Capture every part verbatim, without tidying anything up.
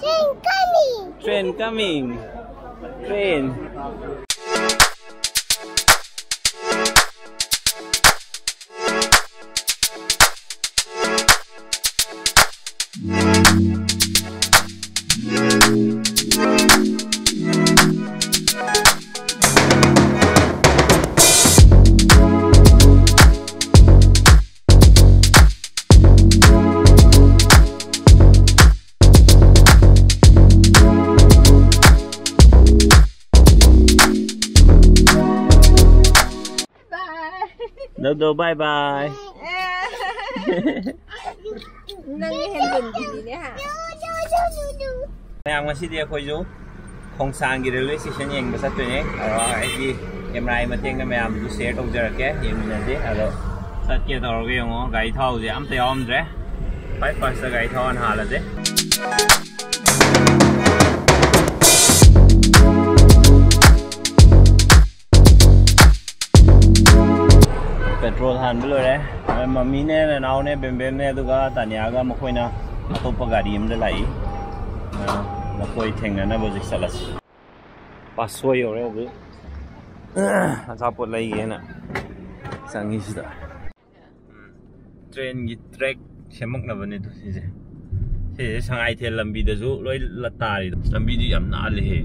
Train coming. Train coming. Train. Dodo, bye bye. ꯅꯪꯅ ꯍꯦꯟꯖꯟꯕꯤꯅꯤꯅꯦ, ꯍꯥ? ꯃꯌꯥꯝ, ꯉꯁꯤꯗꯤ ꯑꯩꯈꯣꯏꯁꯨ ꯈꯣꯡꯁꯥꯡꯒꯤ railway station ꯌꯦꯡꯕ ꯆꯠꯇꯣꯏꯅꯦ꯫ ꯑꯗꯣ ꯑꯩꯒꯤ camera ꯒꯤ ꯃꯇꯦꯡꯅ ꯃꯌꯥꯝꯁꯨ share ꯇꯧꯖꯔꯛꯀꯦ, ꯌꯦꯡꯃꯤꯟꯅꯁꯦ꯫ ꯑꯗꯣ ꯆꯠꯀꯦ ꯇꯧꯔꯒ ꯌꯦꯡꯉꯣ, ꯒꯥꯔꯤ ꯊꯥꯎꯁꯦ ꯑꯝꯇ ꯌꯥꯎꯔꯝꯗ꯭ꯔꯦ꯫ ꯈ꯭ꯋꯥꯏ first ꯇ ꯒꯥꯔꯤ ꯊꯥꯎ ꯍꯥꯟꯅ ꯍꯥꯜꯂꯁꯦ꯫ Petrol ꯍꯥꯟꯕ ꯂꯣꯏꯔꯦ꯫ ꯃꯃꯤꯅꯦ, ꯅꯅꯥꯎꯅꯦ, ꯕꯦꯝꯕꯦꯝꯅꯦ, ꯑꯗꯨꯒ ꯇꯥꯅꯤꯌꯥꯒ ꯃꯈꯣꯏꯅ ꯑꯇꯣꯞꯄ ꯒꯥꯔꯤ ꯑꯃꯗ ꯂꯥꯛꯏ꯫ ꯑ, ꯃꯈꯣꯏ ꯊꯦꯡꯅꯅꯕ ꯍꯧꯖꯤꯛ ꯆꯠꯂꯁꯤ꯫ ꯄꯥꯁꯣꯏ ꯌꯧꯔꯦ ꯍꯧꯖꯤꯛ꯫ ꯑꯆꯥꯄꯣꯠ ꯂꯩꯒꯦꯅ ꯆꯪꯉꯤꯁꯤꯗ꯫ Train ꯒꯤ track ꯁꯦꯝꯃꯛꯅꯕꯅꯦ ꯑꯗꯨ ꯁꯤꯁꯦ꯫ ꯁꯤꯁꯦ ꯁꯉꯥꯏꯊꯦꯜ ꯂꯝꯕꯤꯗꯁꯨ ꯂꯣꯏ ꯂ-, ꯇꯥꯔꯤꯗꯣ꯫ ꯂꯝꯕꯤꯗꯤ ꯌꯥꯝ ꯅꯥꯜꯂꯦꯍꯦ꯫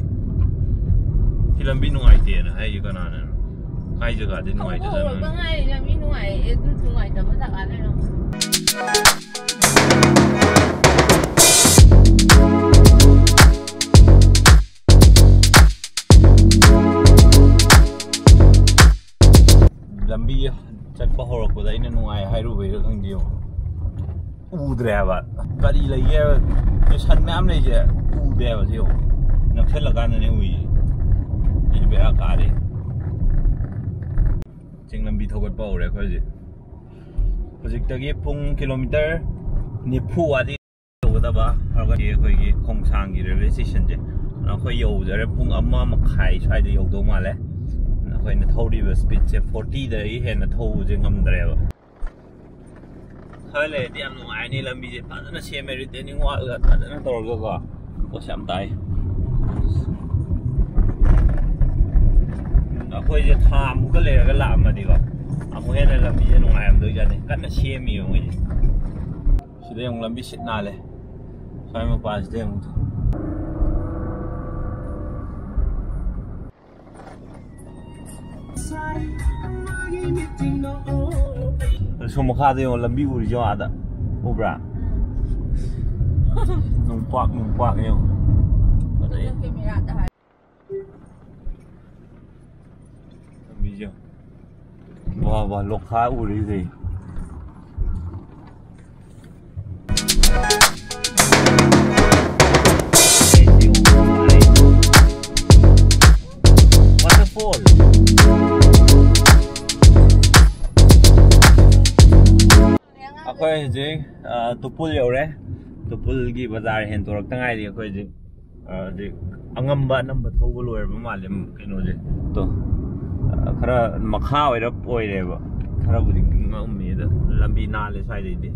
ꯁꯤ ꯂꯝꯕꯤ ꯅꯨꯡꯉꯥꯏꯇꯦꯅ ꯍꯥꯏꯁꯦ ꯀꯅꯥꯅꯅꯣ? ꯀꯥꯏ ꯖꯒꯥꯗꯤ ꯍꯧꯕ ꯍꯧꯔꯛꯇ ꯅꯨꯡꯉꯥꯏꯇꯖꯥꯠꯅꯣ? ꯉꯥꯏꯔꯤ, ꯂꯝꯕꯤ ꯅꯨꯡꯉꯥꯏ, ꯑꯗꯨ ꯅꯨꯡꯉꯥꯏꯇꯕ ꯖꯒꯥ ꯂꯩꯔꯝꯒꯅꯤ꯫ ꯂꯝꯕꯤ ꯆꯠꯄ ꯍꯧꯔꯛꯄꯗ ꯑꯩꯅ ꯅꯨꯡꯉꯥꯏ ꯍꯥꯏꯔꯨꯕꯩꯔ ꯈꯪꯗꯦ, ꯌꯦꯡꯉꯣ꯫ ꯎꯗ꯭ꯔꯦ ꯍꯥꯏꯕ꯫ ꯀꯔꯤ ꯂꯩꯒꯦ ꯍꯥꯏꯕ? ꯁꯟ ꯃꯌꯥꯝ ꯂꯩꯁꯦ ꯎꯗꯦ ꯍꯥꯏꯕ, ꯁꯤ ꯌꯦꯡꯉꯣ꯫ ꯅꯛꯁꯜꯂꯀꯥꯟꯗꯅꯦ ꯎꯏꯁꯦ꯫ ꯁꯤꯗꯤ ꯕꯦꯔꯥ ꯀꯥꯔꯦ꯫ ꯆꯤꯡ ꯂꯝꯕꯤ ꯊꯧꯒꯠꯄ ꯍꯧꯔꯦ ꯑꯩꯈꯣꯏ ꯍꯧꯖꯤꯛ꯫ ꯍꯧꯖꯤꯛꯇꯒꯤ ꯄꯨꯡ kilometre ꯅꯤꯐꯨ ꯋꯥꯠꯂꯤ꯫ ꯌꯧꯒꯗꯕ꯫ ꯑꯗꯨꯒ ꯑꯩꯈꯣꯏꯒꯤ ꯈꯣꯡꯁꯥꯡꯒꯤ railway station ꯁꯦ ꯑꯩꯈꯣꯏ ꯌꯧꯖꯔꯦ꯫ ꯄꯨꯡ ꯑꯃ ꯃꯈꯥꯏ ꯁ꯭ꯋꯥꯏꯗ ꯌꯧꯗꯧ ꯃꯥꯜꯂꯦ꯫ ꯑꯩꯈꯣꯏꯅ ꯊꯧꯔꯤꯕ speed ꯁꯦ forty ꯗꯒꯤ ꯍꯦꯟꯅ ꯊꯧꯕꯁꯦ ꯉꯝꯗ꯭ꯔꯦꯕ꯫ ꯈꯔ ꯂꯩꯔꯗꯤ ꯌꯥꯝ ꯅꯨꯡꯉꯥꯏꯔꯅꯤ꯫ ꯂꯝꯕꯤꯁꯦ ꯐꯖꯅ ꯁꯦꯝꯃꯦ, retaining wall ꯒ ꯐꯖꯅ ꯇꯧꯔꯒꯀꯣ꯫ ꯄꯣꯠꯁꯦ ꯌꯥꯝ ꯇꯥꯏ꯫ ꯑꯩꯈꯣꯏꯁꯦ ꯊꯥ ꯑꯃꯨꯛꯀ ꯂꯩꯔꯒ ꯂꯥꯛꯑꯝꯃꯗꯤꯀꯣ, ꯑꯃꯨꯛ ꯍꯦꯟꯅ ꯂꯝꯕꯤꯁꯦ ꯅꯨꯡꯉꯥꯏꯔꯝꯗꯣꯏꯖꯥꯠꯅꯤ꯫ ꯀꯟꯅ ꯁꯦꯝꯃꯤꯕ ꯃꯣꯏꯁꯦ꯫ ꯁꯤꯗꯩ ꯑꯃꯨꯛ ꯂꯝꯕꯤ ꯁꯤꯠ ꯅꯥꯜꯂꯦ꯫ ꯁ꯭ꯋꯥꯏ ꯃꯄꯥꯁꯤꯗꯩ ꯑꯃꯨꯛ꯫ ꯁꯣꯝ ꯃꯈꯥꯗ ꯌꯦꯡꯉꯣ, ꯂꯝꯕꯤ ꯎꯔꯤꯁꯦ ꯌꯦꯡꯉꯣ, ꯑꯥꯗ ꯎꯕ꯭ꯔꯥ? ꯅꯨꯡꯄꯥꯛ, ꯅꯨꯡꯄꯥꯛ ꯌꯦꯡꯉꯣ꯫ ꯐꯖꯩ꯫ ꯂꯝꯕꯤꯁꯦ ꯌꯦꯡꯉꯣ꯫ ꯋꯥ, ꯋꯥ, ꯂꯣꯛꯈꯥ ꯎꯔꯤꯁꯦ꯫ Waterfall. ꯑꯩꯈꯣꯏ ꯍꯧꯖꯤꯛ, ꯑ, ꯇꯨꯄꯨꯜ ꯌꯧꯔꯦ꯫ ꯇꯨꯄꯨꯜꯒꯤ ꯕꯖꯥꯔ ꯍꯦꯟꯗꯣꯔꯛꯇ ꯉꯥꯏꯔꯤ ꯑꯩꯈꯣꯏ ꯍꯧꯖꯤꯛ꯫ ꯑ, ꯍꯧꯖꯤꯛ ꯑꯉꯝꯕ ꯑꯅꯝꯕ ꯊꯧꯕ ꯂꯣꯏꯔꯕ ꯃꯥꯜꯂꯦ, ꯀꯩꯅꯣꯁꯦ꯫ ꯇꯣ꯫ ꯑ, ꯈꯔ ꯃꯈꯥ ꯑꯣꯏꯔꯞ ꯑꯣꯏꯔꯦꯕ꯫ ꯈꯔꯕꯨꯗꯤ ꯉꯝꯃꯤ ꯑꯗ, ꯂꯝꯕꯤ ꯅꯥꯜꯂꯦ ꯁ꯭ꯋꯥꯏꯗꯩꯗꯤ꯫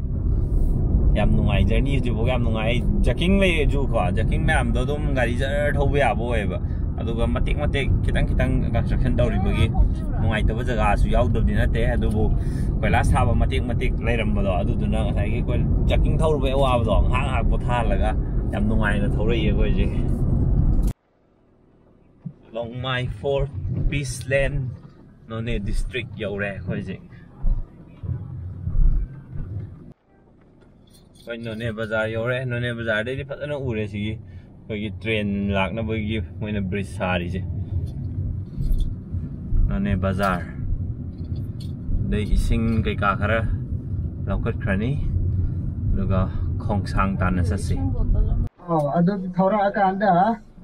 ꯌꯥꯝ ꯅꯨꯡꯉꯥꯏ, ꯖꯔꯅꯤ ꯍꯧꯖꯤꯛꯐꯥꯎ ꯌꯥꯝ ꯅꯨꯡꯉꯥꯏ꯫ ꯖꯀꯤꯡ ꯂꯩꯔꯁꯨꯀꯣ, ꯖꯀꯤꯡ ꯃꯌꯥꯝꯗꯣ ꯑꯗꯨꯝ ꯒꯥꯔꯤ ꯖꯔ ꯊꯧꯕ ꯌꯥꯕ ꯑꯣꯏꯌꯦꯕ꯫ ꯑꯗꯨꯒ ꯃꯇꯦꯛ ꯃꯇꯦꯛ, ꯈꯤꯇꯪ ꯈꯤꯇꯪ construction ꯇꯧꯔꯤꯕꯒꯤ ꯅꯨꯡꯉꯥꯏꯇꯕ ꯖꯒꯥꯁꯨ ꯌꯥꯎꯗꯕꯗꯤ ꯅꯠꯇꯦ, ꯑꯗꯨꯕꯨ ꯀꯣꯏꯂꯥꯁ ꯊꯥꯕ ꯃꯇꯦꯛ ꯃꯇꯦꯛ ꯂꯩꯔꯝꯕꯗꯣ, ꯑꯗꯨꯗꯨꯅ ꯉꯁꯥꯏꯒꯤ ꯑꯩꯈꯣꯏ ꯖꯀꯤꯡ ꯊꯧꯔꯨꯕꯩ ꯑꯋꯥꯕꯗꯣ ꯉꯥꯏꯍꯥꯛ ꯉꯥꯏꯍꯥꯛ ꯄꯣꯊꯥꯍꯜꯂꯒ ꯌꯥꯝ ꯅꯨꯡꯉꯥꯏꯅ ꯊꯧꯔꯛꯏ ꯑꯩꯈꯣꯏꯁꯦ꯫ ꯂꯣꯡꯃꯥꯏ ꯐꯣꯔꯠ, ꯄꯤꯁ ꯂꯦꯟ, ꯅꯣꯅꯦ ꯗꯤꯁꯇ꯭ꯔꯤꯛ ꯌꯧꯔꯦ ꯑꯩꯈꯣꯏ ꯍꯧꯖꯤꯛ꯫ ꯑꯩꯈꯣꯏ ꯅꯣꯅꯦ ꯕꯖꯥꯔ ꯌꯧꯔꯦ꯫ ꯅꯣꯅꯦ ꯕꯖꯥꯔꯗꯩꯗꯤ ꯐꯖꯅ ꯎꯔꯦ ꯁꯤꯒꯤ ꯑꯩꯈꯣꯏꯒꯤ ꯇ꯭ꯔꯦꯟ ꯂꯥꯛꯅꯕꯒꯤ ꯃꯣꯏꯅ ꯕ꯭ꯔꯤꯖ ꯁꯥꯔꯤꯁꯦ꯫ ꯅꯣꯅꯦ ꯕꯖꯥꯔ꯫ ꯑꯗꯩ ꯏꯁꯤꯡ ꯀꯩꯀꯥ ꯈꯔ ꯂꯧꯈꯠꯈ꯭ꯔꯅꯤ꯫ ꯑꯗꯨꯒ ꯈꯣꯡꯁꯥꯡ ꯇꯥꯟꯅ ꯆꯠꯁꯤ꯫ ꯑꯣ, ꯑꯗꯨ ꯊꯧꯔꯛꯑꯀꯥꯟꯗ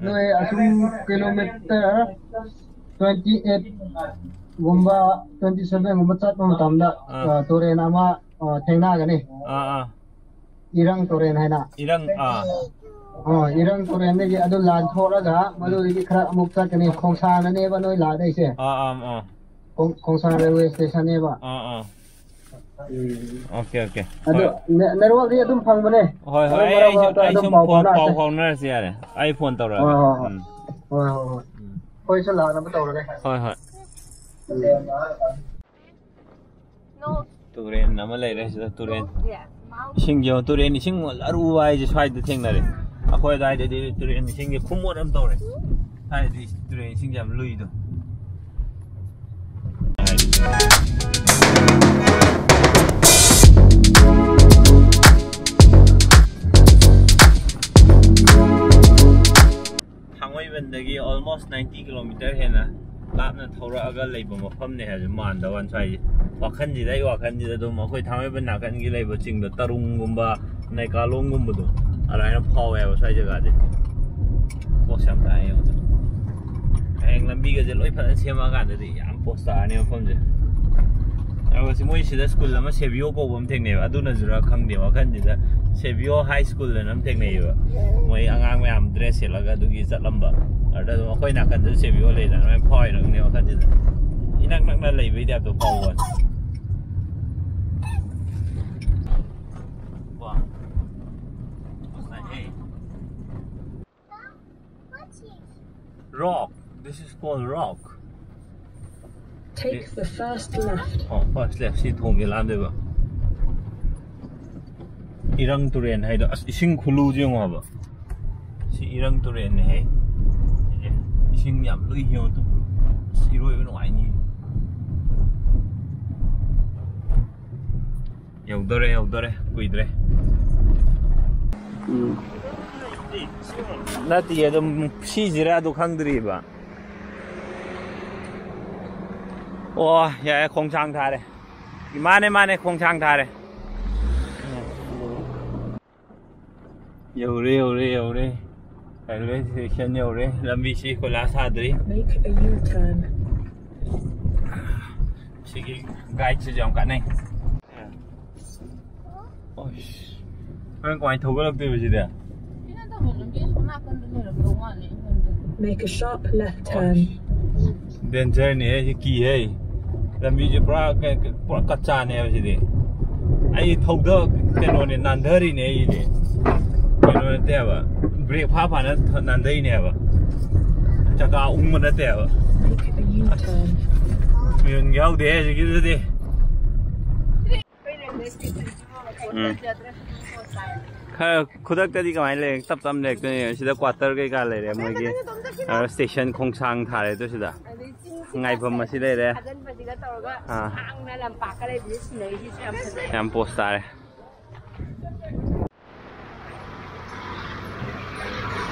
ꯅꯣꯏ ꯑꯁꯨꯝ ꯀꯤꯂꯣꯃꯤꯇꯔ ꯇ꯭ꯋꯦꯟꯇꯤ ꯑꯩꯠ ꯒꯨꯝꯕ, ꯇ꯭ꯋꯦꯟꯇꯤ ꯁꯚꯦꯟ ꯒꯨꯝꯕ ꯆꯠꯄ ꯃꯇꯝꯗ, ꯑꯥ꯫ ꯑ, ꯇꯨꯔꯦꯟ ꯑꯃ, ꯑ, ꯊꯦꯡꯅꯒꯅꯤ꯫ ꯑꯥ, ꯑꯥ꯫ ꯏꯔꯪ ꯇꯨꯔꯦꯟ ꯍꯥꯏꯅ꯫ ꯏꯔꯪ, ꯑꯥ꯫ ꯑ, ꯏꯔꯪ ꯇꯨꯔꯦꯟꯗꯒꯤ ꯑꯗꯨ ꯂꯥꯟꯊꯣꯛꯂꯒ ꯃꯗꯨꯗꯒꯤ ꯈꯔ ꯑꯃꯨꯛ ꯆꯠꯀꯅꯤ꯫ ꯈꯣꯡꯁꯥꯡꯅꯅꯦꯕ ꯅꯣꯏ ꯂꯥꯛꯗꯣꯏꯁꯦ꯫ ꯑꯥ, ꯑꯥ, ꯑꯥ꯫ ꯈꯣꯡ-, ꯈꯣꯡꯁꯥꯡ ꯔꯦꯜꯋꯦ ꯁ꯭ꯇꯦꯁꯟꯅꯦꯕ꯫ ꯑꯥ, ꯑꯥ꯫ ꯎꯝ꯫ Okay, okay. ꯑꯗꯣ ꯍꯣꯏ꯫ ꯅꯦ-, networkꯇꯤ ꯑꯗꯨꯝ ꯐꯪꯕꯅꯦ꯫ ꯍꯣꯏ, ꯍꯣꯏ, ꯑꯗꯨꯝ ꯑꯩ, ꯃꯔꯛ ꯑꯩꯁꯨ, ꯃꯔꯛꯇ ꯑꯩ ꯑꯗꯨꯝ ꯁꯨꯝ ꯄꯥꯎ ꯐꯥꯎ-, ꯄꯥꯎ ꯐꯥꯎꯅꯔꯁꯦ꯫ ꯐꯥꯎꯅꯔꯁꯦ ꯌꯥꯔꯦ꯫ ꯑꯩ phone ꯇꯧꯔꯛꯑꯒꯦ꯫ ꯍꯣꯏ, ꯍꯣꯏ, ꯍꯣꯏ꯫ ꯎꯝ꯫ ꯍꯣꯏ, ꯍꯣꯏ, ꯍꯣꯏ꯫ ꯎꯝ꯫ ꯑꯩꯈꯣꯏꯁꯨ ꯂꯥꯛꯅꯕ ꯇꯧꯔꯒꯦ꯫ ꯍꯣꯏ, ꯍꯣꯏ꯫ ꯎꯝ꯫ ꯇꯨꯔꯦꯟ ꯑꯃ ꯂꯩꯔꯦ ꯁꯤꯗ, ꯇꯨꯔꯦꯟ꯫ ꯏꯁꯤꯡꯁꯦ ꯌꯦꯡꯉꯣ, ꯇꯨꯔꯦꯟ ꯏꯁꯤꯡ ꯑꯔꯨꯕ ꯍꯥꯏꯁꯦ ꯁ꯭ꯋꯥꯏꯗ ꯊꯦꯡꯅꯔꯦ꯫ ꯑꯩꯈꯣꯏ ꯑꯗꯨꯋꯥꯏꯗꯗꯤ ꯇꯨꯔꯦꯟ ꯏꯁꯤꯡꯁꯦ ꯈꯨꯃꯣꯠ ꯑꯃ ꯇꯧꯔꯦ꯫ ꯁ꯭ꯋꯥꯏꯗꯗꯤ ꯇꯨꯔꯦꯟ ꯏꯁꯤꯡꯁꯦ ꯌꯥꯝ ꯂꯨꯏꯗꯣ꯫ ꯊꯥꯡꯃꯩꯕꯟꯗꯒꯤ almost ninety kilometer ꯍꯦꯟꯅ ꯂꯥꯞꯅ ꯊꯧꯔꯛꯑꯒ ꯂꯩꯕ ꯃꯐꯝꯅꯦ ꯍꯥꯏꯕꯁꯦ ꯃꯥꯟꯗꯕ ꯋꯥꯅꯤ ꯁ꯭ꯋꯥꯏꯁꯦ꯫ ꯋꯥꯈꯜꯁꯤꯗ, ꯑꯩ ꯋꯥꯈꯜꯁꯤꯗ ꯑꯗꯨꯝ ꯑꯩꯈꯣꯏ ꯊꯥꯡꯃꯩꯕꯟ ꯅꯥꯀꯟꯒꯤ ꯂꯩꯕ ꯆꯤꯡꯗꯣ, ꯇꯔꯨꯡꯒꯨꯝꯕ, ꯅꯩꯀꯥꯂꯣꯡꯒꯨꯝꯕꯗꯣ, ꯑꯗꯨꯃꯥꯏꯅ ꯐꯥꯎꯋꯦꯕ ꯁ꯭ꯋꯥꯏ ꯖꯒꯥꯁꯦ꯫ ꯄꯣꯁ ꯌꯥꯝ ꯇꯥꯏꯌꯦ ꯍꯧꯖꯤꯛ꯫ ꯍꯌꯦꯡ ꯂꯝꯕꯤꯒꯁꯦ ꯂꯣꯏ ꯐꯖꯅ ꯁꯦꯝꯃꯛꯑꯀꯥꯟꯗꯗꯤ ꯌꯥꯝ ꯄꯣꯁ ꯇꯥꯔꯅꯤ ꯃꯐꯝꯁꯦ꯫ ꯑꯗꯨꯒ ꯁꯤ ꯃꯣꯏ ꯁꯤꯗ ꯁ꯭ꯀꯨꯜ ꯑꯃ ꯁꯦꯕꯤꯌꯣ ꯀꯧꯕ ꯑꯃ ꯊꯦꯡꯅꯩꯕ, ꯑꯗꯨꯅꯁꯨꯔ ꯈꯪꯗꯦ, ꯋꯥꯈꯜꯁꯤꯗ ꯁꯦꯕꯤꯌꯣ ꯍꯥꯏ ꯁ꯭ꯀꯨꯜ ꯑꯅ ꯑꯃ ꯊꯦꯡꯅꯩꯌꯦꯕ꯫ ꯃꯣꯏ ꯑꯉꯥꯡ ꯃꯌꯥꯝ ꯗ꯭ꯔꯦꯁ ꯁꯦꯠꯂꯒ ꯑꯗꯨꯒꯤ ꯆꯠꯂꯝꯕ꯫ ꯑꯗꯨꯗ ꯑꯗꯨꯝ ꯑꯩꯈꯣꯏ ꯅꯥꯀꯟꯗꯁꯨ ꯁꯦꯕꯤꯌꯣ ꯂꯩꯗꯅ ꯑꯗꯨꯃꯥꯏꯅ ꯐꯥꯎꯔꯤꯔ ꯈꯪꯗꯦ ꯋꯥꯈꯜꯁꯤꯗ꯫ ꯏꯅꯛ ꯅꯛꯅ ꯂꯩꯕꯩ ꯇꯥꯏꯞꯇ ꯐꯥꯎꯕ ꯋꯥꯅꯤ꯫ ꯋꯥ꯫ Rock. This is called Rock. Take the first left. ꯑꯣ, first left ꯁꯤ ꯊꯣꯡꯁꯦ ꯂꯥꯟꯗꯣꯏꯕ꯫ ꯏꯔꯪ ꯇꯨꯔꯦꯟ ꯍꯥꯏꯗꯣ, ꯑꯁ, ꯏꯁꯤꯡ ꯈꯨꯂꯨꯁꯦ ꯌꯦꯡꯉꯣ ꯍꯥꯏꯕ꯫ ꯁꯤ ꯏꯔꯪ ꯇꯨꯔꯦꯟꯅꯦ ꯍꯦ꯫ ꯏꯁꯤꯡ ꯌꯥꯝ ꯂꯨꯏ ꯌꯦꯡꯉꯣ ꯇꯨ꯫ ꯑꯁ, ꯏꯔꯣꯏꯕ ꯅꯨꯡꯉꯥꯏꯅꯤ꯫ ꯌꯧꯗꯣꯔꯦ, ꯌꯧꯗꯣꯔꯦ, ꯀꯨꯏꯗ꯭ꯔꯦ꯫ ꯎꯝ꯫ ꯅꯠꯇꯤꯌꯦ, ꯑꯗꯨꯝ ꯁꯤꯁꯤꯔꯥ ꯑꯗꯨ ꯈꯪꯗ꯭ꯔꯤꯕ꯫ ꯑꯣ, ꯌꯥꯔꯦ, ꯈꯣꯡꯁꯥꯡ ꯊꯥꯔꯦ꯫ ꯃꯥꯅꯦ, ꯃꯥꯅꯦ, ꯈꯣꯡꯁꯥꯡ ꯊꯥꯔꯦ꯫ ꯌꯧꯔꯦ, ꯌꯧꯔꯦ, ꯌꯧꯔꯦ꯫ Railway station ꯌꯧꯔꯦ꯫ ꯂꯝꯕꯤꯁꯤ ꯀꯣꯏꯂꯥꯁ ꯊꯥꯗ꯭ꯔꯤ꯫ Make a U-turn. ꯁꯤꯒꯤ guide ꯁꯤꯁꯨ ꯌꯥꯝ ꯀꯥꯟꯅꯩ꯫ ꯑꯣꯏꯁ꯫ ꯍꯣꯔꯦꯟ ꯀꯃꯥꯏꯅ ꯊꯧꯒꯠꯂꯛꯇꯣꯏꯕ ꯁꯤꯗꯤ? ꯁꯤ ꯅꯠꯇꯕ ꯂꯝꯕꯤ ꯑꯁꯣꯝ ꯅꯥꯀꯟꯗ ꯂꯩꯔꯝꯗꯧ ꯃꯥꯜꯂꯦ ꯑꯩꯅ ꯈꯟꯕꯗ꯫ Make a sharp left turn. ꯑꯣꯏꯁ꯫ Danger ꯅꯤꯍꯦ, ꯁꯤ ꯀꯤꯍꯦ꯫ ꯂꯝꯕꯤꯁꯦ ꯄꯨꯔꯥ ꯀ- ꯀ- ꯄꯨꯔꯥ ꯀꯆꯥꯅꯦꯕ ꯁꯤꯗꯤ꯫ ꯑꯩ ꯊꯧꯗ ꯀꯩꯅꯣꯅꯦ, ꯅꯥꯟꯊꯔꯤꯅꯦ ꯑꯩꯗꯤ꯫ ꯀꯩꯅꯣ ꯅꯠꯇꯦꯕ, ꯕ꯭ꯔꯦꯛ ꯐꯥ ꯐꯥꯅ ꯊ- ꯅꯥꯟꯊꯩꯅꯦꯕ꯫ ꯆꯀꯥ ꯎꯪꯕ ꯅꯠꯇꯦꯕ꯫ ꯃꯤꯍꯨꯟ ꯌꯥꯎꯗꯦ ꯍꯧꯖꯤꯛꯀꯤꯗꯨꯗꯤ꯫ ꯎꯝ꯫ ꯈꯔ ꯈꯨꯗꯛꯇꯗꯤ ꯀꯃꯥꯏꯅ ꯂꯩꯔꯦ? ꯇꯞ ꯇꯞꯅ ꯂꯩꯔꯛꯇꯣꯏꯅꯦ꯫ ꯁꯤꯗ ꯀ꯭ꯋꯥꯇꯔ ꯀꯩꯀꯥ ꯂꯩꯔꯦ ꯃꯣꯏꯒꯤ꯫ ꯑ, ꯁ꯭ꯇꯦꯁꯟ ꯈꯣꯡꯁꯥꯡ ꯊꯥꯔꯦ ꯑꯗꯨ ꯁꯤꯗ꯫ ꯉꯥꯏꯐꯝ ꯑꯁꯤ ꯂꯩꯔꯦ꯫ ꯊꯥꯖꯤꯟꯕꯁꯤꯒ ꯇꯧꯔꯒ ꯑꯥ꯫ ꯁꯥꯡꯅ ꯂꯝꯄꯥꯛꯀ ꯂꯩꯕꯁꯦ ꯁꯤꯅꯔꯤꯁꯤꯁꯨ ꯌꯥꯝ ꯐꯖꯩ꯫ ꯌꯥꯝ ꯄꯣꯁ ꯇꯥꯔꯦ꯫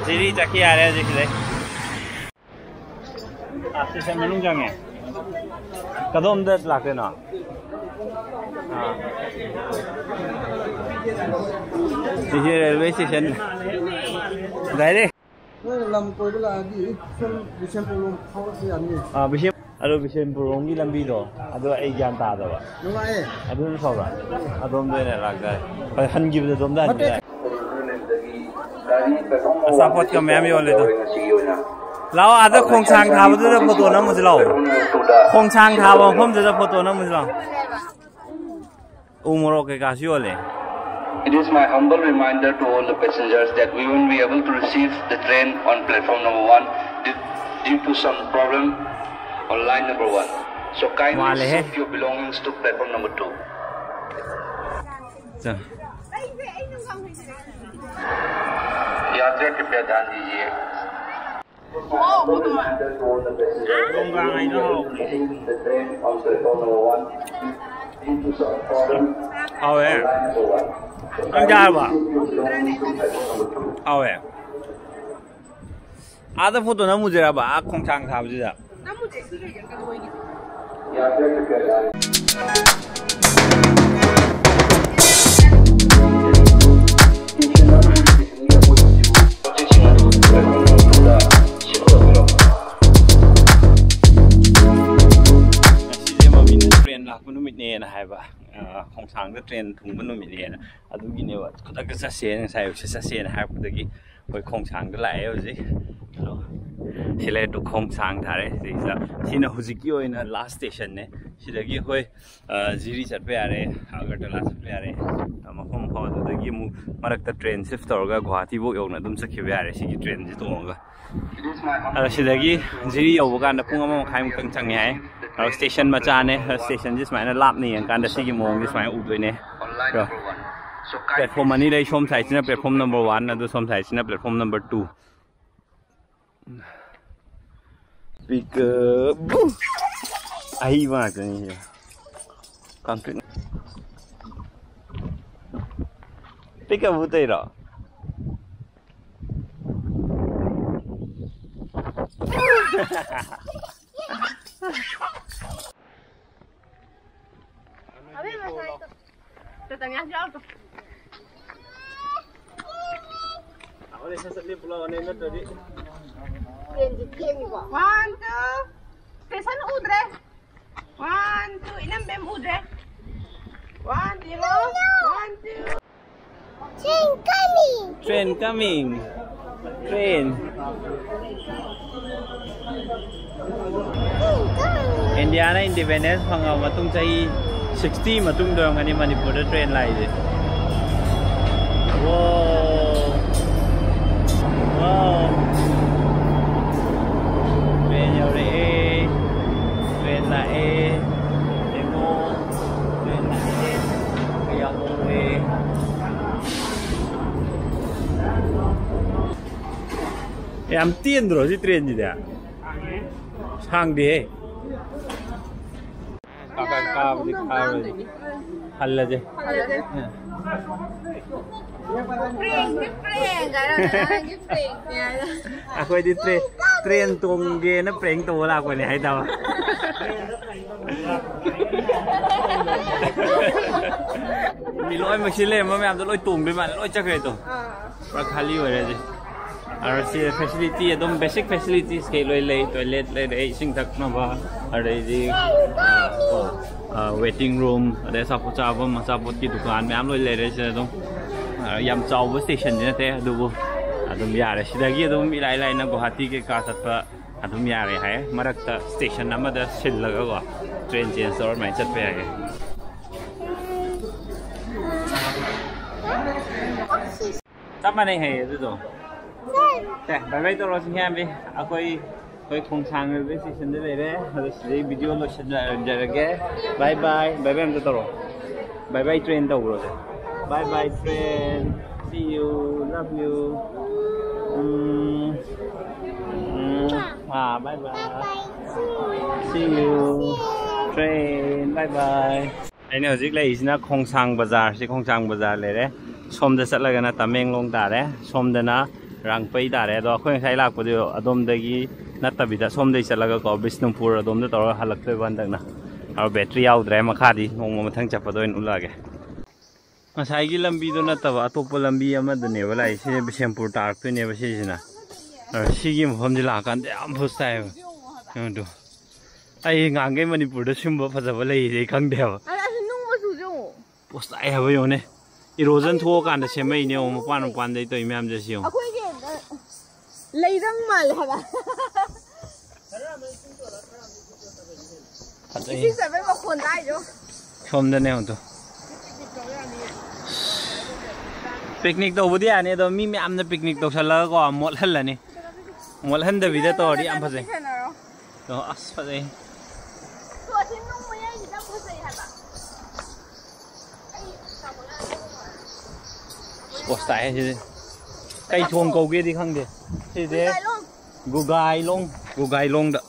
ꯖꯤꯔꯤ ꯆꯠꯈꯤ ꯌꯥꯔꯦ ꯍꯧꯖꯤꯛ ꯁꯤꯗꯩ꯫ ꯑꯥ, ꯁ꯭ꯇꯦꯁꯟ ꯃꯅꯨꯡ ꯆꯪꯉꯦ꯫ ꯀꯗꯣꯝꯗ ꯂꯥꯛꯇꯣꯏꯅꯣ? ꯑꯥ꯫ ꯁꯤꯁꯦ ꯔꯦꯜꯋꯦ ꯁ꯭ꯇꯦꯁꯟ ꯗꯥꯏꯔꯦꯛ꯫ ꯅꯣꯏꯅ ꯂꯝ ꯀꯣꯏꯕ ꯂꯥꯛꯑꯗꯤ ꯁꯨꯝ ꯕꯤꯁꯦꯝꯄꯨꯔ ꯂꯣꯝ ꯐꯥꯎꯔꯛꯄ ꯌꯥꯅꯤ꯫ ꯑꯥ, ꯕꯤꯁꯦꯝ-, ꯑꯗꯣ ꯕꯤꯁꯦꯝꯄꯨꯔ ꯂꯣꯝꯒꯤ ꯂꯝꯕꯤꯗꯣ ꯑꯗꯣ ꯑꯩ ꯒ꯭ꯌꯥꯟ ꯇꯥꯗꯕ꯫ ꯅꯨꯡꯉꯥꯏꯌꯦ꯫ ꯑꯗꯨꯅ ꯐꯕ꯭ꯔꯥ? ꯑꯗꯣꯝꯗ ꯑꯣꯏꯅ ꯂꯥꯛꯇꯥꯔꯦ꯫ ꯍꯣꯏ, ꯍꯟꯈꯤꯕꯗ ꯑꯗꯣꯝꯗ ꯍꯟꯈꯤ ꯇꯥꯔꯦ꯫ ꯑꯆꯥꯄꯣꯠꯀ ꯃꯌꯥꯝ ꯌꯣꯜꯂꯦ ꯑꯗꯣ꯫ ꯂꯥꯛꯑꯣ, ꯑꯥꯗ ꯈꯣꯡꯁꯥꯡ ꯊꯥꯕꯗꯨꯗ ꯐꯣꯇꯣ ꯅꯝꯃꯨꯁꯤ ꯂꯥꯛꯑꯣ꯫ ꯈꯣꯡꯁꯥꯡ ꯊꯥꯕ ꯃꯐꯝꯗꯨꯗ ꯐꯣꯇꯣ ꯅꯝꯃꯨꯁꯤ ꯂꯥꯛꯑꯣ꯫ ꯎ ꯃꯣꯔꯣꯛ ꯀꯩꯀꯥꯁꯨ ꯌꯣꯜꯂꯦ꯫ It is my humble reminder to all the passengers that we won't be able to receive the train on platform number one due, due to some problem on line number one. So kindly shift your belongings to platform number two. ꯆꯥ꯫ यात्रियों कृपया ध्यान दीजिए। ꯌꯣꯡꯒꯥꯡ ꯍꯥꯏꯗꯣ ꯍꯥꯎꯕꯅꯦ꯫ ꯍꯥꯎꯋꯦ꯫ ꯅꯪ ꯆꯥꯔꯕ? ꯍꯥꯎꯋꯦ꯫ ꯑꯥꯗ ꯐꯣꯇꯣ ꯅꯝꯃꯨꯁꯤꯔꯕ, ꯑꯥ ꯈꯣꯡꯁꯥꯡ ꯊꯥꯕꯁꯤꯗ? ꯉꯁꯤꯁꯦ ꯃꯃꯤꯅ ꯇ꯭ꯔꯦꯟ ꯂꯥꯛꯄ ꯅꯨꯃꯤꯠꯅꯦꯅ ꯍꯥꯏꯕ꯫ ꯑ, ꯈꯣꯡꯁꯥꯡꯗ ꯇ꯭ꯔꯦꯟ ꯊꯨꯡꯕ ꯅꯨꯃꯤꯠꯅꯦꯅ꯫ ꯑꯗꯨꯒꯤꯅꯦꯕ ꯈꯨꯗꯛꯇ ꯆꯠꯁꯦꯅ, ꯉꯁꯥꯏ ꯑꯌꯨꯛꯁꯦ ꯆꯠꯁꯦꯅ ꯍꯥꯏꯔꯛꯄꯗꯒꯤ ꯑꯩꯈꯣꯏ ꯈꯣꯡꯁꯥꯡꯗ ꯂꯥꯛꯑꯦ ꯍꯧꯖꯤꯛ꯫ ꯑꯗꯣ ꯁꯤ ꯂꯩꯔꯦ, ꯇꯨꯈꯣꯡ ꯁꯥꯡ ꯊꯥꯔꯦ ꯁꯤꯗꯩꯁꯤꯗ꯫ ꯁꯤꯅ ꯍꯧꯖꯤꯛꯀꯤ ꯑꯣꯏꯅ ꯂꯥꯁ ꯁ꯭ꯇꯦꯁꯟꯅꯦ꯫ ꯁꯤꯗꯒꯤ ꯑꯩꯈꯣꯏ, ꯑ, ꯖꯤꯔꯤ ꯆꯠꯄ ꯌꯥꯔꯦ, ꯑꯒꯔꯇꯂꯥ ꯆꯠꯄ ꯌꯥꯔꯦ꯫ ꯑ, ꯃꯐꯝ ꯃꯐꯝ ꯑꯗꯨꯗꯒꯤ ꯑꯃꯨꯛ ꯃꯔꯛꯇ ꯇ꯭ꯔꯦꯟ ꯁꯤꯐ ꯇꯧꯔꯒ ꯒꯨꯍꯥꯇꯤꯐꯧ ꯌꯧꯅ ꯑꯗꯨꯝ ꯆꯠꯈꯤꯕ ꯌꯥꯔꯦ ꯁꯤꯒꯤ ꯇ꯭ꯔꯦꯟꯁꯤ ꯇꯣꯡꯉꯒ꯫ ꯑꯗꯣ ꯁꯤꯗꯒꯤ ꯖꯤꯔꯤ ꯌꯧꯕ ꯀꯥꯟꯗ ꯄꯨꯡ ꯑꯃ ꯃꯈꯥꯏꯃꯨꯛꯇꯪ ꯆꯪꯉꯦ ꯍꯥꯏ꯫ ꯑꯗꯣ ꯁ꯭ꯇꯦꯁꯟ ꯃꯆꯥꯅꯦ꯫ ꯁ꯭ꯇꯦꯁꯟꯁꯤ ꯁꯨꯃꯥꯏꯅ ꯂꯥꯞꯅ ꯌꯦꯡꯀꯥꯟꯗ ꯁꯤꯒꯤ ꯃꯑꯣꯡꯁꯦ ꯁꯨꯃꯥꯏꯅ ꯎꯗꯣꯏꯅꯦ꯫ ꯀꯣ꯫ ꯄ꯭ꯂꯦꯠꯐꯣꯝ ꯑꯅꯤ ꯂꯩ꯫ ꯁꯣꯝ ꯁꯥꯏꯠꯁꯤꯅ ꯄ꯭ꯂꯦꯠꯐꯣꯝ ꯅꯝꯕꯔ ꯋꯥꯟ, ꯑꯗꯨ ꯁꯣꯝ ꯁꯥꯏꯠꯁꯤꯅ platform number two. Pick up. ꯑꯍꯩꯕ ꯉꯥꯛꯇꯅꯤ ꯁꯤꯗ꯫ ꯀꯪꯀ꯭ꯔꯤꯠ꯫ Pick up ꯇꯩꯔꯣ? ꯑꯕꯦꯝꯃ, ꯁ꯭ꯋꯥꯏꯗ ꯇꯣ꯫ ꯇꯇꯟ ꯌꯥꯝ ꯌꯥꯎꯗꯣ꯫ ꯇ꯭ꯔꯦꯟꯁꯦ ꯊꯦꯡꯉꯤꯕꯣ? One, two. ꯁ꯭ꯇꯦꯁꯟ ꯎꯗ꯭ꯔꯦ꯫ One, two. ꯏꯅꯝꯕꯦꯝ ꯎꯗ꯭ꯔꯦ꯫ One, two. One, two. Train coming. Train coming. Train. Train coming. ꯏꯟꯗꯤꯌꯥꯅ ꯏꯟꯗꯤꯄꯦꯟꯗꯦꯟꯁ ꯐꯪꯉꯕ ꯃꯇꯨꯡ ꯆꯍꯤ ꯁꯤꯛꯁꯇꯤ ꯃꯇꯨꯡꯗ ꯑꯣꯏꯔꯝꯒꯅꯤ ꯃꯅꯤꯄꯨꯔꯗ ꯇ꯭ꯔꯦꯟ ꯂꯥꯛꯏꯁꯦ꯫ ꯋꯥꯎ꯫ ꯋꯥꯎ꯫ ꯇ꯭ꯔꯦꯟ ꯌꯧꯔꯛꯑꯦ꯫ ꯇ꯭ꯔꯦꯟ ꯂꯥꯛꯑꯦ꯫ ꯌꯦꯡꯉꯣ꯫ ꯇ꯭ꯔꯦꯟ ꯂꯥꯛꯑꯦ꯫ ꯀꯌꯥꯝ ꯍꯧꯔꯦ꯫ ꯌꯥꯝ ꯇꯦꯟꯗ꯭ꯔꯣ ꯁꯤ ꯇ꯭ꯔꯦꯟꯁꯤꯗꯤ? ꯁꯥꯡꯗꯦꯍꯦ꯫ ꯀꯥꯕꯗꯤ ꯀꯥꯔꯣꯏ꯫ ꯍꯜꯂꯁꯦ꯫ ꯍꯜꯂꯁꯦ꯫ ꯑ꯫ ꯄ꯭ꯔꯦꯡꯗꯤ ꯄ꯭ꯔꯦꯡ ꯍꯥꯏꯔꯒ ꯅꯪꯒꯤ ꯄ꯭ꯔꯦꯡꯅꯦ ꯍꯥꯏꯔꯒ꯫ ꯑꯩꯈꯣꯏꯗꯤ ꯇ꯭ꯔꯦ-, ꯇ꯭ꯔꯦꯟ ꯇꯣꯡꯒꯦꯅ ꯄ꯭ꯔꯦꯡ ꯇꯧꯕ ꯂꯥꯛꯄꯅꯦ ꯍꯥꯏꯗꯕ꯫ ꯃꯤ ꯂꯣꯏꯅꯃꯛ ꯁꯤ ꯂꯩꯔꯝꯕ ꯃꯌꯥꯝꯗꯣ ꯂꯣꯏ ꯇꯣꯡꯗꯣꯏ ꯃꯥꯜꯂꯦ, ꯂꯣꯏ ꯆꯠꯈ꯭ꯔꯦ ꯑꯗꯣ꯫ ꯑꯥ꯫ ꯄꯨꯔꯥ ꯈꯥꯂꯤ ꯑꯣꯏꯔꯦ ꯍꯧꯖꯤꯛ꯫ ꯑꯗꯣ ꯁꯤ ꯐꯦꯁꯤꯂꯤꯇꯤ ꯑꯗꯨꯝ ꯕꯦꯁꯤꯛ ꯐꯦꯁꯤꯂꯤꯇꯤꯁ ꯀꯩ ꯂꯣꯏ ꯂꯩ, ꯇꯣꯏꯂꯦꯠ ꯂꯩꯔꯦ, ꯏꯁꯤꯡ ꯊꯛꯅꯕ, ꯑꯗꯩꯗꯤ, ꯑ, ꯀꯣ, ꯑ, ꯋꯦꯇꯤꯡ ꯔꯨꯝ, ꯑꯗꯩ ꯑꯆꯥꯄꯣꯠ ꯆꯥꯐꯝ, ꯑꯆꯥꯄꯣꯠꯀꯤ ꯗꯨꯀꯥꯟ ꯃꯌꯥꯝ ꯂꯣꯏ ꯂꯩꯔꯦ ꯁꯤꯗ ꯑꯗꯨꯝ꯫ ꯑ, ꯌꯥꯝ ꯆꯥꯎꯕ ꯁ꯭ꯇꯦꯁꯟꯗꯤ ꯅꯠꯇꯦ, ꯑꯗꯨꯕꯨ, ꯑ, ꯑꯗꯨꯝ ꯌꯥꯔꯦ, ꯁꯤꯗꯒꯤ ꯑꯗꯨꯝ ꯏꯔꯥꯏ ꯂꯥꯏꯅ ꯒꯨꯋꯥꯍꯥꯇꯤ ꯀꯩꯀꯥ ꯆꯠꯄ ꯑꯗꯨꯝ ꯌꯥꯔꯦ ꯍꯥꯏ꯫ ꯃꯔꯛꯇ ꯁ꯭ꯇꯦꯁꯟ ꯑꯃꯗ ꯁꯤꯜꯂꯒꯀꯣ, ꯇ꯭ꯔꯦꯟ ꯆꯦꯟꯖ ꯇꯧꯔ ꯑꯗꯨꯃꯥꯏꯅ ꯆꯠꯄ ꯌꯥꯏꯌꯦ꯫ ꯆꯞ ꯃꯥꯟꯅꯩ ꯍꯥꯏꯌꯦ ꯑꯗꯨꯗꯣ꯫ ꯁꯦ, ꯕꯥꯏ ꯕꯥꯏ ꯇꯧꯔꯣ, ꯁꯤꯡꯍꯥꯟꯕꯤ꯫ ꯑꯩꯈꯣꯏ ꯑꯩꯈꯣꯏ ꯈꯣꯡꯁꯥꯡ ꯔꯦꯜꯋꯦ ꯁ꯭ꯇꯦꯁꯟꯗ ꯂꯩꯔꯦ꯫ ꯑꯗꯣ ꯁꯤꯗꯩ ꯚꯤꯗꯤꯑꯣ ꯂꯣꯏꯁꯤꯟꯖꯔꯒꯦ꯫ ꯕꯥꯏ ꯕꯥꯏ꯫ ꯕꯥꯏ ꯕꯥꯏ ꯑꯝꯇ ꯇꯧꯔꯣ꯫ ꯕꯥꯏ ꯕꯥꯏ ꯇ꯭ꯔꯦꯟ ꯇꯧꯈ꯭ꯔꯣꯁꯦ꯫ Bye bye train, see you, love you. Um, um, ah, bye bye. See you train, bye bye. ꯑꯩꯅ ꯍꯧꯖꯤꯛ ꯂꯩꯔꯤꯁꯤꯅ ꯈꯣꯡꯁꯥꯡ ꯕꯖꯥꯔ, ꯁꯤ ꯈꯣꯡꯁꯥꯡ ꯕꯖꯥꯔ ꯂꯩꯔꯦ꯫ ꯁꯣꯝꯗ ꯆꯠꯂꯒꯅ ꯇꯃꯦꯡꯂꯣꯡ ꯇꯥꯔꯦ, ꯁꯣꯝꯗꯅ ꯔꯥꯡꯄꯩ ꯇꯥꯔꯦ꯫ ꯑꯗꯣ ꯑꯩꯈꯣꯏ ꯉꯁꯥꯏ ꯂꯥꯛꯄꯗꯣ ꯑꯗꯣꯝꯗꯒꯤ ꯅꯠꯇꯕꯤꯗ ꯁꯣꯝꯗꯒꯤ ꯆꯠꯂꯒꯀꯣ, ꯕꯤꯁꯅꯨꯄꯨꯔ ꯑꯗꯣꯝꯗ ꯇꯧꯔꯒ ꯍꯜꯂꯛꯇꯣꯏꯕ ꯍꯟꯗꯛꯅ꯫ ꯑꯗꯣ ꯕꯦꯇ꯭ꯔꯤ ꯌꯥꯎꯗ꯭ꯔꯦ, ꯃꯈꯥꯗꯤ ꯅꯣꯡꯃ ꯃꯊꯪ ꯆꯠꯄꯗ ꯑꯣꯏꯅ ꯎꯠꯂꯛꯑꯒꯦ꯫ ꯉꯁꯥꯏꯒꯤ ꯂꯝꯕꯤꯗꯣ ꯅꯠꯇꯕ ꯑꯇꯣꯞꯄ ꯂꯝꯕꯤ ꯑꯃꯗꯅꯦꯕ ꯂꯥꯛꯏꯁꯦ, ꯕꯤꯁꯦꯝꯄꯨꯔ ꯇꯥꯔꯛꯇꯣꯏꯅꯦꯕ ꯁꯤꯁꯤꯅ꯫ ꯑ, ꯁꯤꯒꯤ ꯃꯐꯝꯁꯦ ꯂꯥꯛꯑꯀꯥꯟꯗ ꯌꯥꯝ ꯐꯖ ꯇꯥꯏꯌꯦꯕ꯫ ꯌꯦꯡꯉꯨ ꯑꯗꯨ꯫ ꯑꯩ ꯉꯍꯥꯟꯈꯩ ꯃꯅꯤꯄꯨꯔꯗ ꯁꯤꯒꯨꯝꯕ ꯐꯖꯕ ꯂꯩꯔꯤꯁꯦ ꯑꯩ ꯈꯪꯗꯦꯕ꯫ ꯑꯁ, ꯑꯁꯤ ꯅꯨꯡ ꯃꯆꯨꯁꯦ ꯌꯦꯡꯉꯨ꯫ ꯄꯣꯁ ꯇꯥꯏ ꯍꯥꯏꯕ ꯌꯦꯡꯉꯨꯅꯦ꯫ ꯏꯔꯣꯖꯟ ꯊꯣꯛꯑꯀꯥꯟꯗ ꯁꯦꯝꯃꯛꯏꯅꯦ ꯌꯦꯡꯉꯨ, ꯃꯄꯥꯟ ꯃꯄꯥꯟꯗꯩ ꯇꯧꯔꯤ ꯃꯌꯥꯝꯁꯦ ꯁꯤ ꯌꯦꯡꯉꯨ꯫ ꯑꯩꯈꯣꯏꯒꯤ, ꯑ, ꯂꯩꯔꯪ ꯃꯥꯜꯂꯦ ꯍꯥꯏꯕ꯫ ꯐꯖꯩ꯫ ꯏꯁꯤꯡ ꯆꯥꯏꯕꯩ ꯃꯈꯣꯟ ꯇꯥꯏꯗꯣ꯫ ꯁꯣꯝꯗꯅꯦ ꯑꯗꯣ꯫ ꯄꯤꯛꯅꯤꯛ ꯇꯧꯕꯗꯤ ꯌꯥꯅꯤ, ꯑꯗꯣ ꯃꯤ ꯃꯌꯥꯝꯅ ꯄꯤꯛꯅꯤꯛ ꯇꯧꯁꯜꯂꯒꯀꯣ, ꯃꯣꯠꯍꯜꯂꯅꯤ꯫ ꯃꯣꯠꯍꯟꯗꯕꯤꯗ ꯇꯧꯔꯗꯤ ꯌꯥꯝ ꯐꯖꯩ꯫ ꯁꯥꯟꯅꯔꯣ꯫ ꯑꯣ, ꯑꯁ, ꯐꯖꯩ꯫ ꯇꯣ, ꯑꯁꯤ ꯅꯨꯡ ꯃꯌꯥꯏꯁꯤꯗ ꯐꯖꯩ ꯍꯥꯏꯕ꯫ ꯄꯣꯁ ꯇꯥꯏ ꯁꯤꯗꯤ꯫ ꯀꯩ ꯊꯣꯡ ꯀꯧꯒꯦꯗꯤ ꯈꯪꯗꯦ꯫ ꯁꯤꯁꯦ ꯒꯨꯒꯥꯏꯂꯣꯡ꯫ ꯒꯨꯒꯥꯏꯂꯣꯡ, ꯒꯨꯒꯥꯏꯂꯣꯡꯗ꯫